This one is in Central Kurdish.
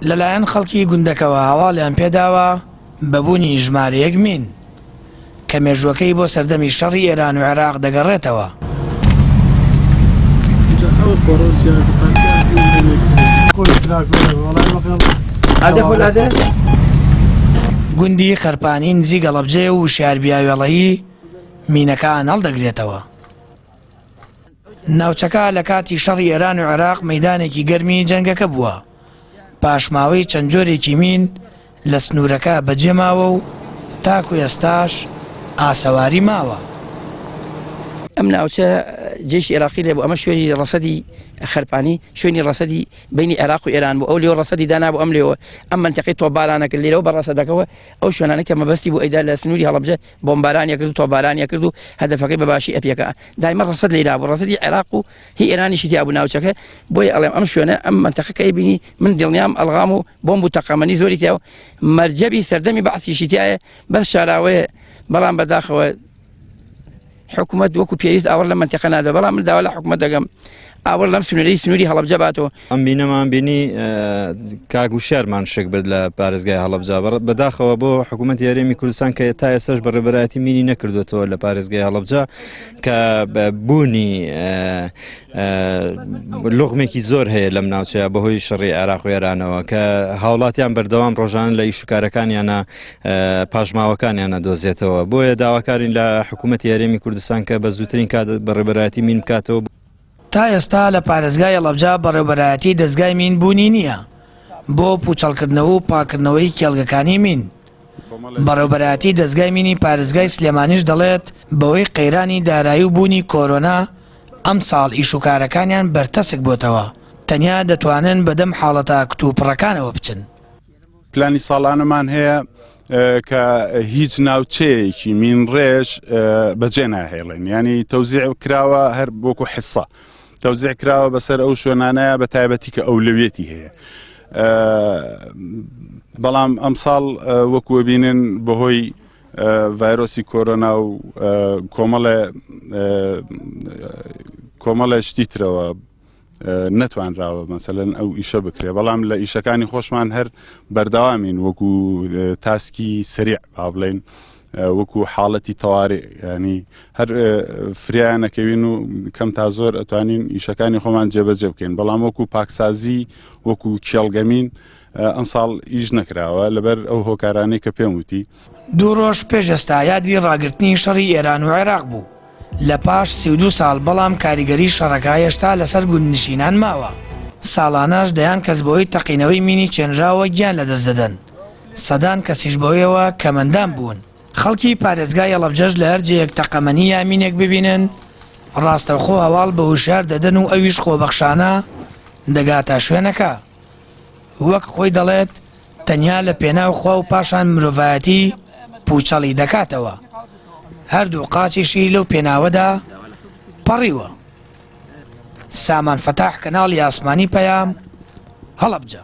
لەلایەن خەڵکی گوندەکەوە هەواڵیان پێداوە بە بوونی ژمارەیەک مین، کە مێژووەکەی بۆ سەردەمی شەڕی ئێران و عێراق دەگەڕێتەوە. گوندی خەرپانی نزیک هەڵەبجەیە و وشیار بیاوێڵەیی مینەکان هەڵدەگرێتەوە. ناوچەکە لە کاتی شەڕی ئێران و عێراق مەیدانێکی گەرمی جەنگەکە بووە. پاشماوەی چەند جۆرێکی مین لە سنوورەکە بەجێماوە و تاکو ئێستاش ئاسەواری ماوە. ئەم ناوچە جێشی عێراقی لێ بوو ئەمە شوێنی ڕەسەدی خەرپانی شوێنی ڕەسەدی بینی عێراق و ئێران بوو ئەو لێوە ڕەسەدی دانابوو ئەم لێوە ئەم منتەقەی تۆپبارانە کرد لێرەوە بە ڕەسەدەکەوە ئەو شوێنانە کە مەبەستی بوو ئەیدا لە سنووری هەڵەبجە بۆمبارانی کرد و تۆپبارانی کرد و هەدەفەکەی بە باشی ئەپێکا دایمە ڕەسەد لێرا بوو ڕەسەدی عێراق و هی ئێرانیشی تیا بوو ناوچەکە بۆیە ئەڵێم ئەم شوێنە ئەم منتەقە کە ئەیبینی من دڵنیام ئەلغام و بۆمب و تەقەمەنی زۆری تیا و مەرجەبی سەردەمی بەعسیشی تایە بەس شاراوەیە بەڵام بەداخەوە حکومەت وەکو پێویست ئاوڕ لە مەنتیقە نادە بەڵام من داوا لە حکومەت دەگەم ئاوڕ لەم سنووری سنووری هەڵەبجە باتەوە. ئەم بینەمان بینی کاک وشیارمان شک برد لە پارێزگای هەڵەبجە بەداخەوە بۆ حکوومەتی هەرێمی کوردستان کە تا ئێستاش بەڕێوەبەرایەتی مینی نەکردوێتەوە لە پارێزگای هەڵەبجە کە بوونی لوغمێکی زۆر هەیە لەم ناوچەیە بەهۆی شەڕی عێراق و ئێرانەوە کە هاوڵاتیان بەردەوام ڕۆژانە لە ئیشوکارەکانیانە پاشماوەکانیان ئەدۆزێتەوە بۆیە داواکارین لە حکوومەتی هەرێمی کوردستان کە بە زووترین کات بەڕێوەبەرایەتی مین بکاتەوە. تا ئێستا لە پارێزگای هەڵەبجە بەڕێوەبەرایەتی دەزگای مین بوونی نییە بۆ پووچەڵکردنەوە و پاککردنەوەی کێڵگەکانی مین. بەڕێوەبەرایەتی دەزگای مینی پارێزگای سلێمانیش دەڵێت، بەهۆی قەیرانی دارایی و بوونی کۆرۆنا ئەمساڵ ئیشوکارەکانیان بەرتەسک بۆتەوە، تەنیا دەتوانن بەدەم حاڵەتە کتوپڕەکانەوە بچن. پلانی ساڵانەمان هەیە کە هیچ ناوچەیەکی مینڕێژ بەجێ ناهێڵێن ینی تەوزیع کراوە هەر وەکو حسە تەوزیع کراوە بەسەر ئەو شوێنانەیە بە تایبەتی کە ئەولەویەتی هەیە بەڵام ئەمساڵ وەکو بینن بەهۆی ڤایرۆسی کۆرۆنا و کۆمەڵێ کۆمەڵێ شتی ترەوە نەتوانراوە مەسەلەن ئەو ئیشە بکرێ بەڵام لە ئیشەکانی خۆشمان هەر بەردەوامین وەکو تاسکی سریع با بڵێن وەکو حاڵەتی تەوارێ ینی هەر فریانەکەوین و کەم تا زۆر ئەتوانین ئیشەکانی خۆمان جێبەجێ بکەین بەڵام وەکو پاکسازی وەکو کێڵگەمین ئەمساڵ ئیش نەکراوە لەبەر ئەو هۆکارانەی کە پێم وتی. دوو ڕۆژ پێش ئێستا یادی ڕاگرتنی شەڕی ئێران و عێراق بوو لە پاش 32 ساڵ، بەڵام کاریگەری شەڕەکە هێشتا لەسەر گوندنشینان ماوە، ساڵانەش دەیان کەس بەهۆی تەقینەوەی مینی چێنراوە گیان لەدەست دەدەن، سەدان کەسیش بەهۆیەوە کەمئەندام بوون. خەڵکی پارێزگای هەڵەبجەش لە هەر جێیەک تەقەمەنی یا مینێک ببینن، ڕاستەوخۆ هەواڵ بە وشیار دەدەن و ئەویش خۆبەخشانە دەگاتە شوێنەکە. وەک خۆی دەڵێت تەنیا لە پێناو خوا و پاشان مرۆڤایەتی پووچەڵی دەکاتەوە. هەردوو قاچیشی لەو پێناوەدا پەڕیوە. سامان فەتاح کەناڵی ئاسمانی پەیام، هەڵەبجە.